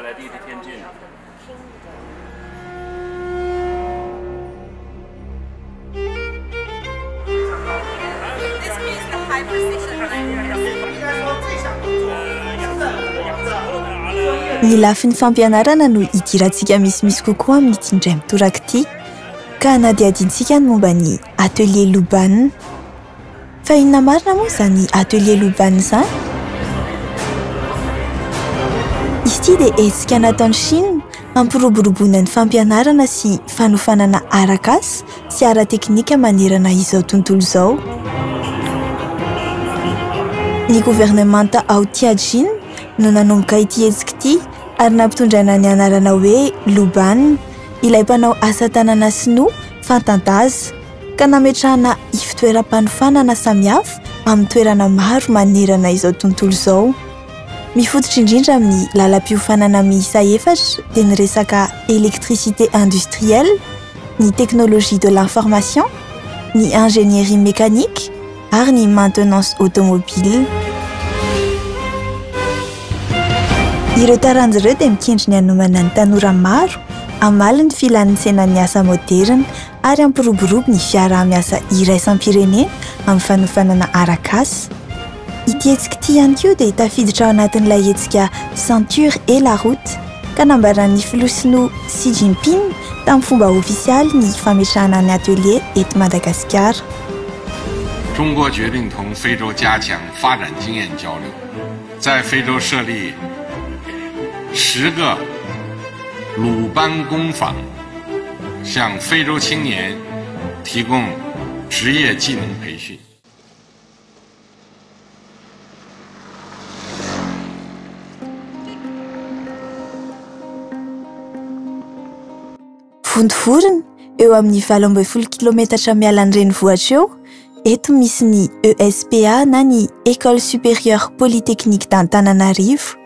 Ny lafiny fampianarana no hidirantsika misimisy kokoa amin'ity indray mitoraka ity, ka hanadihadiantsika ny momba ny Atelier Luban. Fa inona marina moa izany Atelier Luban izany? Izy ity dia hetsika nataon'i Chine hampiroboroboana ny fampianarana sy fanofanana arak'asa sy ara-teknika manerana izao tontolo izao. Ny governemanta ao Tianjin no nanomboka ity hetsika ity ary nampitondraina ny anarana hoe Luban, ilay mpanao asa tanana sinoa fantandaza, ka nametrahana ivotoeram-panofanana samihafa amin'ny toerana maro manerana izao tontolo izao. Mifototra indrindra amin'ny lalam-piofanana miisa efatra dia ny resaka électricité industrielle, ny technologie de l'information, ny ingénierie mécanique ary ny maintenance automobile. Ireo taranja ireo dia mikendry ny hanomana ny tanora maro hamaly ny filan'ny tsenan'ny asa moderina ary hampiroborobo ny fiaraha-miasa iraisam-pirenena amin'ny fanofanana arak'asa. Ity hetsika ity ihany koa dia tafiditra ao anatin'ilay hetsika Ceinture et la route ka nambaran'ny filoha sinoa Xi Jinping tamin'ny fomba ofisialy ny fametrahana ny atelier eto Madagasikara. 中国决定同非洲加强发展经验交流， 在非洲设立十个鲁班工坊， 向非洲青年提供职业技能培训。 Vontovorona, eo amin'ny 18 kilometatra miala ny renivohitra eo, eto misy ny ESPA na ny École Supérieure Polytechnique d'Antananarivo.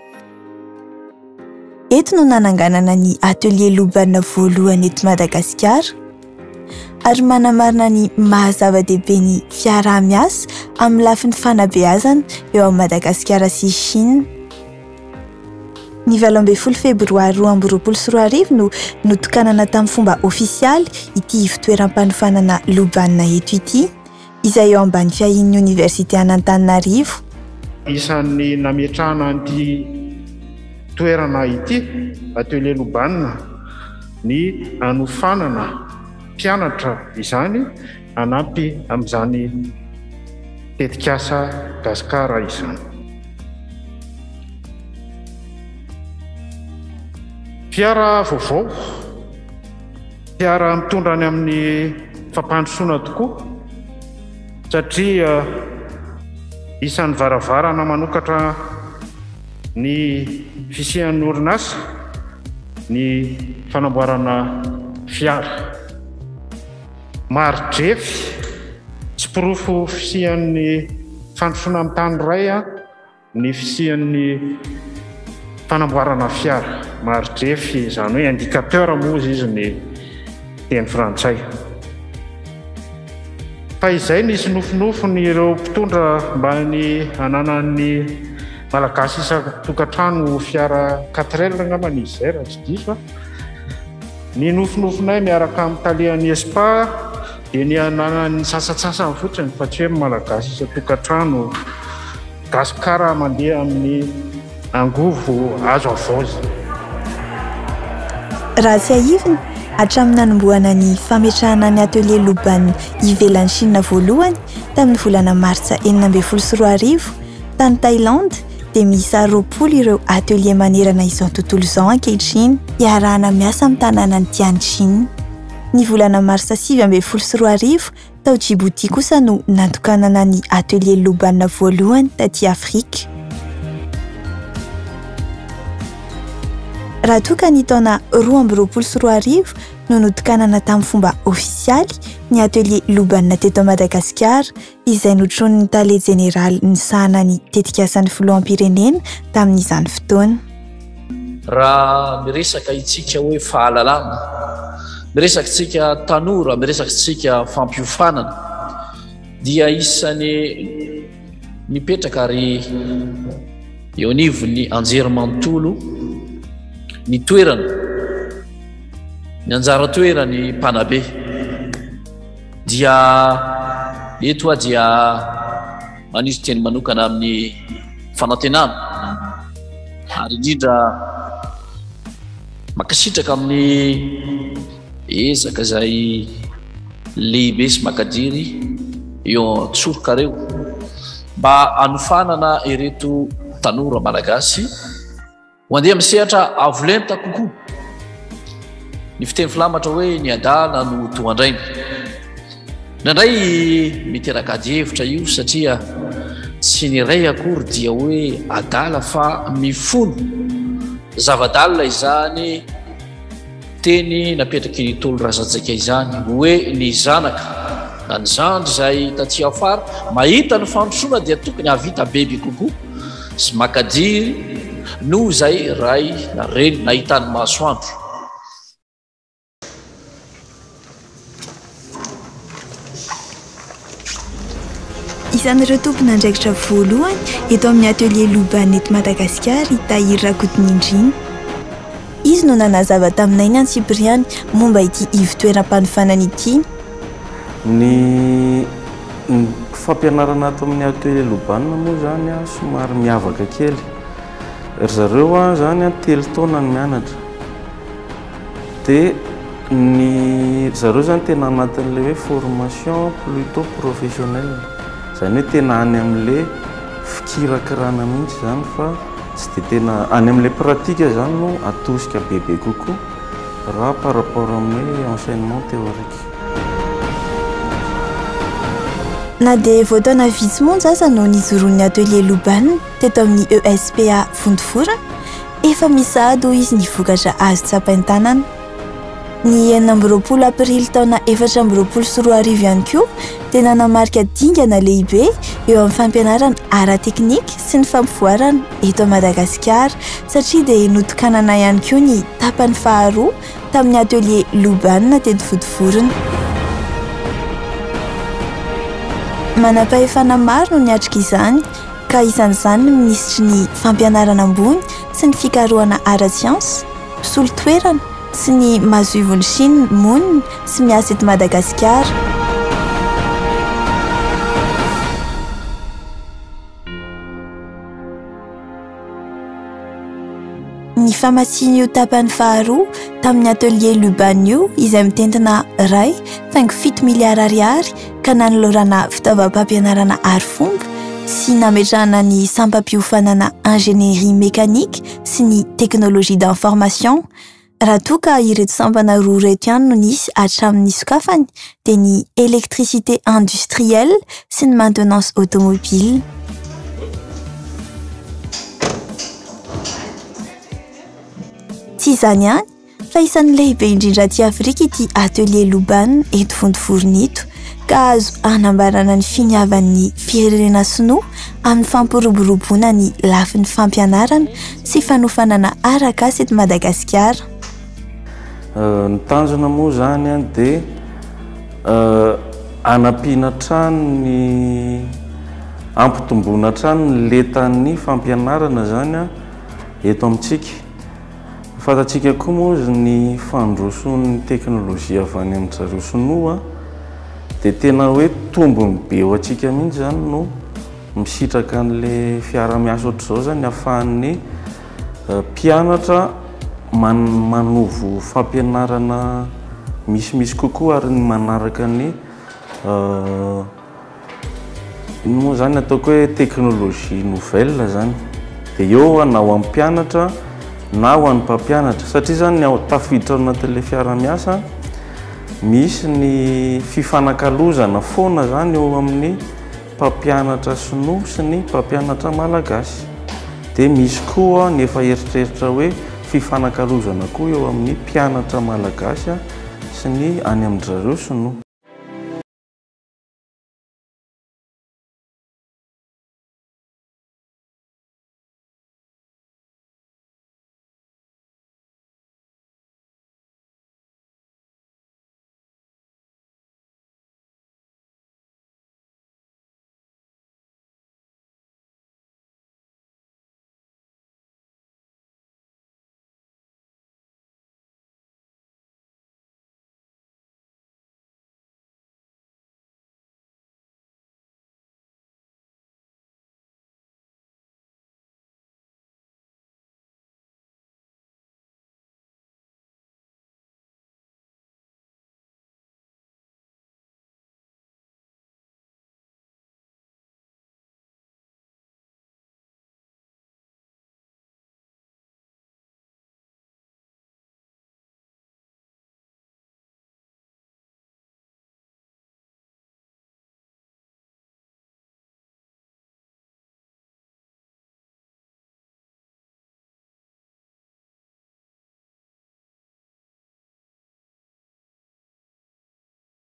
Eto no nananganana ny Atelier Luban voalohany eto Madagasikara. Ary manamarina ny maha zava-dehibe ny fiaraha-miasa amin'ny lafiny fanabeazana eo amin'i Madagasikara sy Chine. Ny 18 febroary 2022 no notokanana tamin'ny fomba ofisialy ity ivotoeram-panofanana Luban eto ity, izay eo ambany fiahian'ny Oniversite an'Antananarivo. Isan'ny nametrahana an'ity toerana ity, Atelier Luban, ny hanofanana mpianatra izany hanampy amin'izany tetikasa Gascar izany. Fiara vaovao. Fiara mitondra any amin'ny fampandrosoana tokoa satria isan'ny varavarana manokatra ny fisian'ny orinasa ny fanamboarana fiara. Mari-drefy sy porofo fisian'ny fandrosoana amin'ny tany iray Ny fisian'ny fanamboarana fiara mari-drefy, izany hoe indicateur moa izy izy ny teny frantsay. Fa izay nisy nofinofiny ireo mpitondra mba ny hananan'ny Malagasy isan-tokantrano fiara 4L angamba ny izy izay raha tsy diso. Ny nofinofinay miaraka amin'ny talehan'ny ESPA dia ny hananan'ny sasantsasany fotsiny fa tsy hoe ny Malagasy isan-tokantrano Gasikara mandeha amin'ny angovo azo havaozina. Raha tsiahivina, hatramin'ny nanombohana ny fametrahana ny Atelier Luban ivelan'i Chine voalohany tamin'ny volana martsa 2016, tany Thaïlande, dia miisa 20 ireo atelier manerana izao tontolo izao ankehitriny, iarahana miasa amin'ny tanànan'i Tianjin. Ny volana marsa 2019, Tao Djibouti kosa no natokanana ny Atelier Luban voalohany taty Afrika. Raha toa ka ny taona 2022 no notokanana tamin'ny fomba ofisialy ny Atelier Luban teto Madagasikara, izay notronin'ny Tale Jeneraly nisahana ny tetikasan'ny Filoham-pirenena tamin'izany fotoana. Raha miresaka itsika hoe fahalalana, miresaka tsika tanora, miresaka tsika fampiofanana, dia isan'ny mipetraka ary eo anivon'ny anjerimanontolo. ny toerana, ny anjara toeran'ny mpanabe. Dia eto aho dia manisy teny manokana amin'ny fanantenana ary indrindra mankasitraka amin'ny ezaka izay lehibe sy makadiry eo an-tsorokareo mba hanofanana ireto tanora malagasy Ho andeha amin'ny sehatra avo lenta kokoa. Ny fiteny filamatra hoe ny adala no tohan-drainy. Indraindray miteraka adihevitra io satria tsy ny ray akory dia hoe adala fa mifono zava-dalina izany Teny napetraky ny Ntaolo Razanjaika izany hoe ny zanaka na ny zandry izay taty afara mahita ny fandrosoana dia tokony hahavita bebe kokoa sy makadiry noho izay ray na reny nahitany masoandro. Isan'ireo tompon'andraikitra voalohany eto amin'ny Atelier Luban eto Madagasikara i Tahiry Rakotonindrina. Izy no nanazava taminay ny antsipiriany momba ity ivon-toeram-panofanana ity. Ny fampianarana ato amin'ny Atelier Luban moa izany somary miavaka kely. Ry zareo izany telo taona no mianatra. Dia ny ry zareo izany tena anatin'ilay hoe formation plutôt professionnelle. Izany hoe tena any amin'ilay fikirakirana mihitsy izany fa tsy dia tena any amin'ilay pratique izany no atosika bebe kokoa raha par rapport amin'ny hoe enseignement théorique. Na dia vao taona vitsy monja aza no nijoroan'ny Atelier Luban teto amin'ny ESPA Vontovorona, Efa misy sahady hoy izy ny vokatra azo tsapain-tanana. Ny 26 aprily taona 2024 ihany koa dia nanamarika dingana lehibe eo amin'ny fampianarana ara-teknika sy ny fampivoarana eto Madagasikara satria dia notokanana ihany koa ny tapany faharoa tamin'ny atelier Luban teto Vontovorona. Manam-pahefana maro no niatrika izany ka isan'izany ny minisitry ny Fampianarana ambony sy ny fikarohana ara-tsiansa, mpisolo toerana, sy ny masoivohon'i Chine monina sy miasa eto Madagasikara. Ny famatsiana io tapany faharoa tamin'ny atelier Luban io izay mitentina 1.7 miliara ariary ka nanolorana fitaovam-pampianarana arifomba sy nametrahana ny sampam-piofanana ingénierie mécanique sy ny technologie d'information. Raha toa ka ireto sampana roa ireto ihany no nisy hatramin'ny nisokafany dia ny électricité industrielle sy ny maintenance automobile. Tsy izany ihany fa isan'ny lehibe indrindra aty Afrika ity Atelier Luban eto Vontovorona ito ka azo anambarana ny finiavan'ny firenena sinoa amin'ny fampiroboroboana ny lafiny fampianarana sy fanofanana arak'asa eto Madagasikara. Ny tanjona moa izany dia hanampiana hatrany ny hampitomboana hatrany ny lentan'ny fampianarana izany eto amintsika. Fantatsika koa moa ny fandrosoan'ny teknolojia avy any amin-dry zareo sinoa dia tena hoe tombony be ho antsika mihitsy izany no misitraka an'ilay fiaraha-miasa ohatr'izao izany ahafahan'ny mpianatra manovo fampianarana misimisy kokoa ary ny manaraka ny Ino moa zany ataoko hoe technologie nouvelle zany dia eo na ho an'ny mpianatra na ho an'ny mpampianatra satria zany ny ao tafiditra ao anatin'ilay fiaraha-miasa misy ny fifanakalozana foana zany eo amin'ny mpampianatra sinoa sy ny mpampianatra malagasy dia misy koa ny efa eritreritra hoe fifanakalozana koa eo amin'ny mpianatra malagasy sy ny any amin-dry zareo sinoa.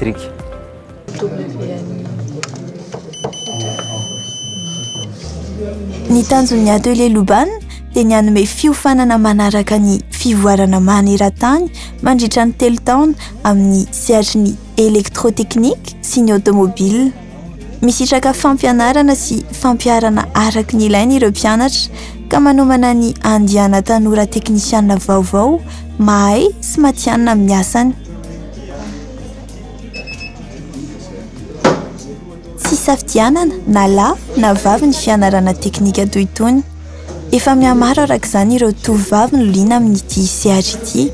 Électrique. Ny tanjon'ny Atelier Luban dia ny hanome fiofanana manaraka ny fivoarana maneran-tany mandritra ny telo taona amin'ny sehatry ny électrotechnique sy ny automobile. Misitraka fampianarana sy fampiharana araka ny ilaina ireo mpianatra ka manomana ny andiana tanora teknisiana vaovao mahay sy matihanina amin'ny asany. Tsy isafidianana na lahy na vavy ny fianarana teknika toy itony. Efa mihamaro araka izany ireo tovovavy no liana amin'ity sehatra ity.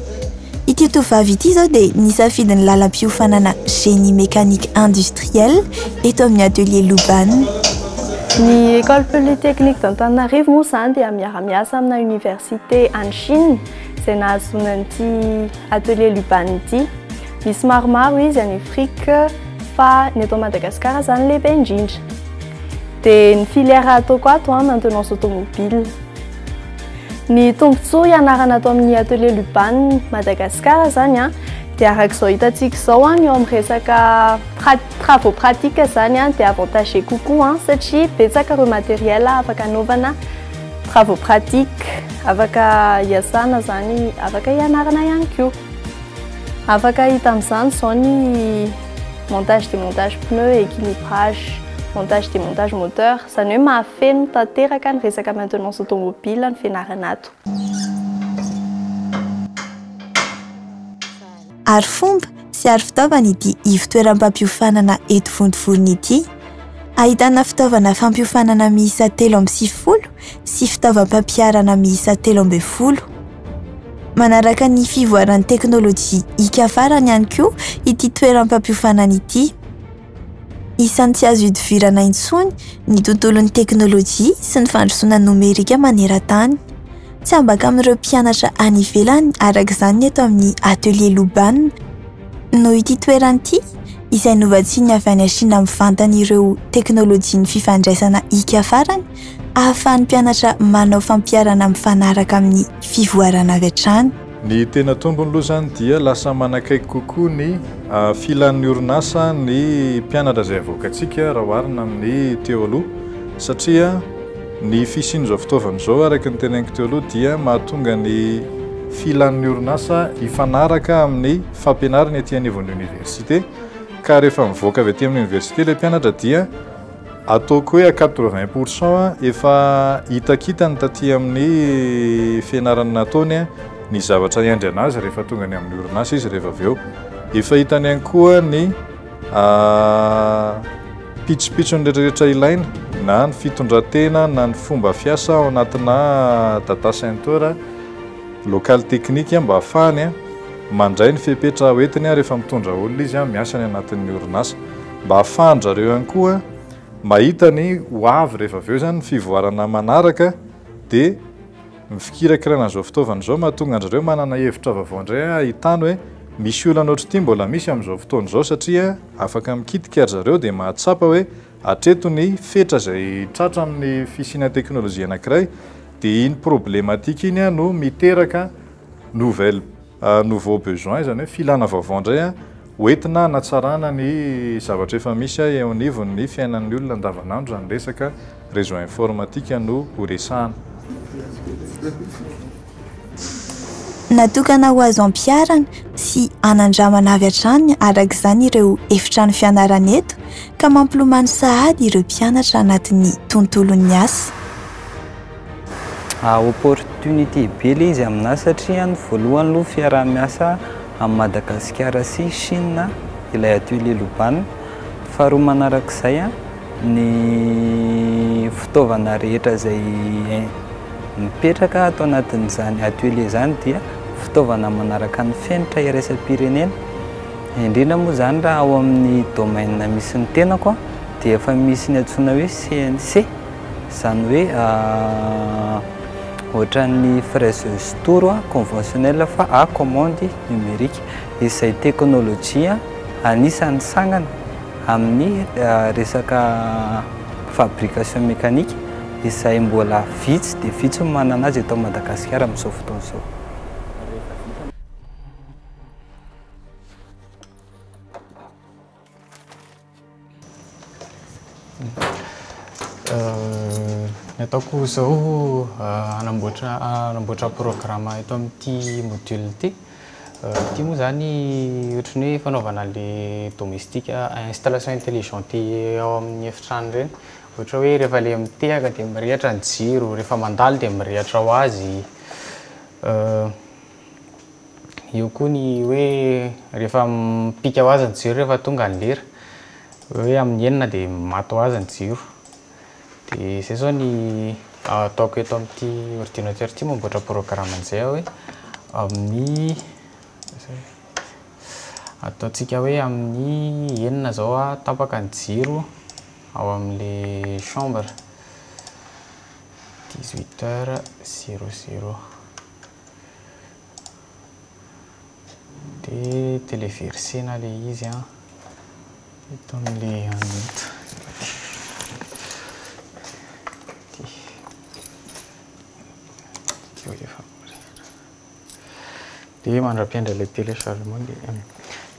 Ity tovovavy ity izao dia nisafidy ny lalam-piofanana Génie mécanique industriel eto amin'ny Atelier Luban. Ny École Polytechnique d'Antananarivo moa izany dia miara-miasa amina université any Chine izay nahazoana an'ity Atelier Luban ity. Misy maromaro izy any Afrique fa ny eto Madagasikara izany lehibe indrindra. Dia ny filière ataoko ato an, maintenance automobile. Ny tombontsoa hianarana ato amin'ny Atelier Luban Madagascar izany an, dia araka izao hitantsika izao an, ny eo amin'ny resaka travaux pratiques izany an, dia avantagé kokoa an, satria betsaka ireo matériel afaka anaovana travaux pratiques, afaka hiasana izany, afaka hianarana ihany koa. Afaka hita amin'izany izao ny montage démontage pneu, équilibrage, montage démontage moteur, izany hoe mahafeno tanteraka ny resaka maintenance automobile ny fianarana ato. Arifomba sy arifitaovana ity ivon-toeram-pampiofanana eto Vontovorona ity. Ahitana fitaovana fampiofanana miisa 93 sy fitaovam-pampiharana miisa 13. Manaraka ny fivoaran'ny teknolojia hika farany ihany koa ity toeram-pampiofanana ity. Isan'ny tsy azo ihodivirana intsony ny tontolon'ny teknolojia sy ny fandrosoana nomerika maneran-tany. Tsy ambaka amin'ireo mpianatra any ivelany araka izany ny eto amin'ny Atelier Luban. Noho ity toerana ity, izay novatsian'ny avy any Shina mivantana ireo teknolojian'ny fifandraisana hika farany, ahafahan'ny mpianatra manao fampiharana mifanaraka amin'ny fivoarana avy hatrany. Ny tena tombony aloha izany dia lasa manakaiky kokoa ny filan'ny orinasa ny mpianatra izay avoakantsika raha oharina amin'ny teo aloha satria ny fisian'izao fitaovana izao araka ny teneniko teo aloha dia mahatonga ny filan'ny orinasa hifanaraka amin'ny fampianarana ety anivon'ny oniversite ka rehefa mivoaka avy aty amin'ny oniversite ilay mpianatra dia Ataoko hoe à 80 pour cent efa hitakitany taty amin'ny fianarana nataony ny zavatra hiandry anazy rehefa tonga any amin'ny orinasa izy rehefa avy eo. Efa hitany ihany koa ny pitsopitsony rehetrarehetra ilaina na ny fitondran-tena na ny fomba fiasa ao anatina data center local technique mba hahafahany mandray ny fepetra hoentiny rehefa mitondra olona izy miasa any anatin'ny orinasa. Mba ahafahan-dRareo ihany koa mahita ny ho avy rehefa avy eo izany ny fivoarana manaraka dia ny fikirakirana an'izao fitaovana izao mahatonga an-dRareo manana hevitra vaovao indray ahitany hoe misy olana ohatr'ity mbola misy amin'izao fotoana izao satria afaka mikitika ry zareo dia mahatsapa hoe hatreto ny fetra izay tratra amin'ny fisiana teknolojia anankiray dia iny problématique iny no miteraka nouvelle nouveau besoin izany hoe filana vaovao indray Hoentina hanatsarana ny zavatra efa misy eo anivon'ny fiainan'ny olona andavanandro izany resaka réseau informatique no ho resahana. Natokana ho azo ampiharana sy hanandramana avy hatrany araka izany ireo efitrano fianarana eto ka mampilomano sahady ireo mpianatra anatin'ny tontolon'ny asa. Opportunité be ilay izy aminahy satria ny voalohany aloha fiaraha-miasa amin'i Madagasikara sy Chine ilay atelier Luban. Faharoa manarak'izay ny fitaovana rehetra izay mipetraka ato anatin'izany atelier izany dia fitaovana manaraka ny fenitra iraisam-pirenena. Indrindra moa izany raha ao amin'ny domaine misy ny tenako dia efa misy ny antsoina hoe CNC. Izany hoe ohatran'ny fraiseuse tour conventionnel fa à commande numérique, izay teknolojia anisan'ny sangany amin'ny resaka fabrication mécanique izay mbola vitsy dia vitsy ny manana azy eto Madagasikara amin'izao fotoana izao. ataoko izao hanamboatra hanamboatra programme eto amin'ity module ity. Ity moa izany ohatran'ny hoe fanaovana an'ilay domestique, installation intelligente ao amin'ny efitrano ireny. Ohatra hoe rehefa ilay mitehaka dia mirehitra ny jiro, rehefa mandalo dia mirehitra ho azy. Eo koa ny hoe rehefa mipika ho azy ny jiro rehefa tonga ny lera, hoe amin'ny enina dia maty ho azy ny jiro. Dia izay izao ny ataoko eto amin'ity ordinateur ity, mamboatra programme an'izay aho hoe amin'ny ataontsika hoe amin'ny enina izao tapaka ny jiro ao amin'ilay chambre, 18 heures 00. Dia téléversena ilay izy an, eto amin'ilay anona eto. Ity. Ity efa mirehitra. Dia mandra-piandry ilay téléchargement dia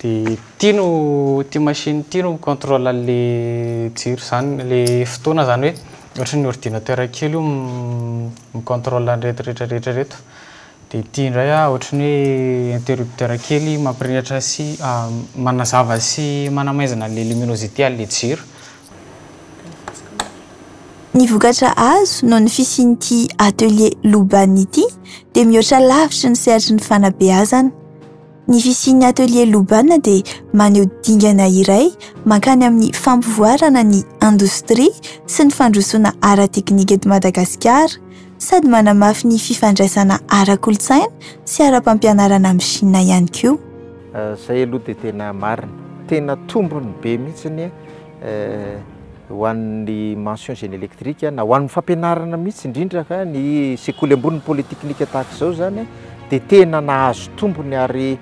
dia ity no ity machine ity no mi-contrôle an'ilay jiro izany, ilay fotoana izany hoe ohatran'ny ordinateur kely io mi-contrôle an'ireto rehetra rehetra ireto. Dia ity indray a, ohatran'ny hoe interrupteur kely mampirehitra sy manazava sy manamaizina an'ilay luminosité an'ilay jiro. Ny vokatra azo noho ny fisian'ity atelier Luban ity dia mihoatra lavitry ny sehatry ny fanabeazana. Ny fisian'ny atelier Luban dia maneho dingana iray mankany amin'ny fampivoarana ny indostria sy ny fandrosoana ara-teknika eto Madagasikara, sady manamafy ny fifandraisana ara-kolontsaina sy ara-pampianarana amin'i Shina ihany koa. Zay aloha dia tena marina. Tena tombony be mihitsiny ho an'ny mention génie électrique na ho an'ny fampianarana mihitsy indrindra fa ny sekoly ambony ny polytechnique tahaka izao zany dia tena nahazo tombony ary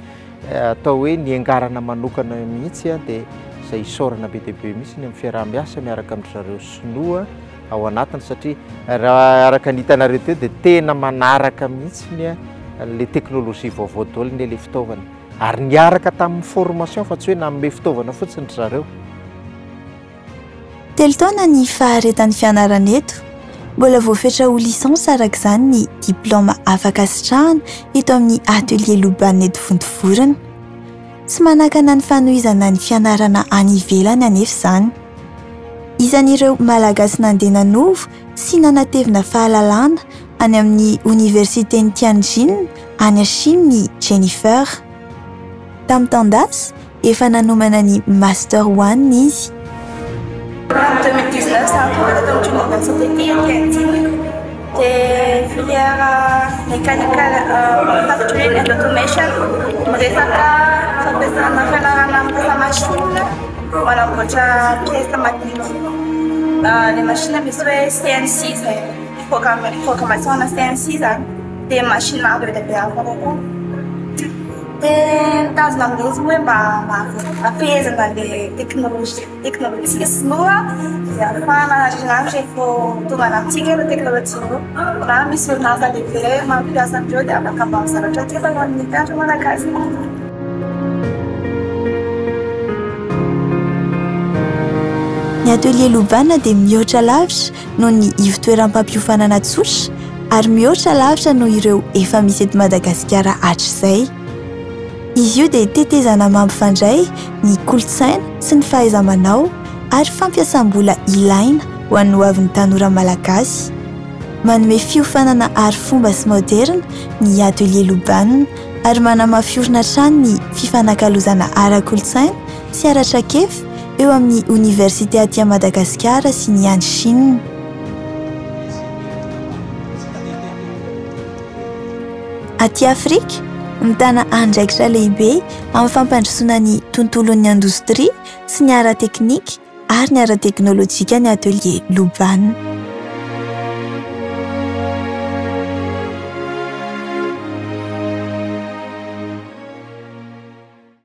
atao hoe niangarana manokana mihitsy dia izay isaorana be dia be mihitsy ny amin'ny fiaraha-miasa miaraka amin-dry zareo sinoa ao anatiny satria raha araka ny hitanareo teo dia tena manaraka mihitsy ny le teknolojia vaovao daholo ny le fitaovana ary niaraka tamin'ny formation fa tsy hoe nanome fitaovana fotsiny ry zareo. Telo taona ny faharetan'ny fianarana eto. Mbola voafetra ho licence araka izany ny diplaoma afaka sitrahana eto amin'ny Atelier Luban eto Vontovorona. Tsy manakana ny fanohizana ny fianarana any ivelany anefa izany. Isan'ireo Malagasy nandeha nanovo sy nanatevina fahalalana any amin'ny Oniversiten'i Tianjin any Chine i Jennifer. Tamin'ny taon-dasa, efa nanomana ny Master One izy. En 2019 za tonga teto amin'ny université Tianjin dia filière mechanical manufacturing and automation miresaka fampiasana fianarana mampiasa machine manamboatra pièce madinika. Ilay machine misy hoe CNC izay programmation ana CNC izany dia machine maro be dia be hafa kokoa. Dia ny tanjona amin'ilay izy moa hoe mba hafehezana ilay teknolojia teknolojia sinoa dia ahafahana arinandro rehefa tonga any amintsika ireo teknolojia ireo na misy orinasa lehibe mampiasa an'ireo dia afaka mba mizara traikefa ho an'ny mpianatra malagasy. Ny Atelier Lobana dia mihoatra lavitra noho ny ivon-toeram-pampiofanana tsotra ary mihoatra lavitra noho ireo efa misy eto Madagasikara hatrizay. Izy io dia tetezana mampifandray ny kolontsaina sy ny fahaiza-manao ary fampiasam-bola ilaina ho an'ny hoavin'ny tanora malagasy. Manome fiofanana arifomba sy maoderina ny Atelier Luban ary manamafy orina hatrany ny fifanakalozana ara-kolontsaina sy ara-traikefa eo amin'ny oniversite aty Madagasikara sy ny any Chine. Aty Afrika, mitana andraikitra lehibe amin'ny fampandrosoana ny tontolon'ny indostria sy ny ara-teknika ary ny ara-teknolojika ny Atelier Luban.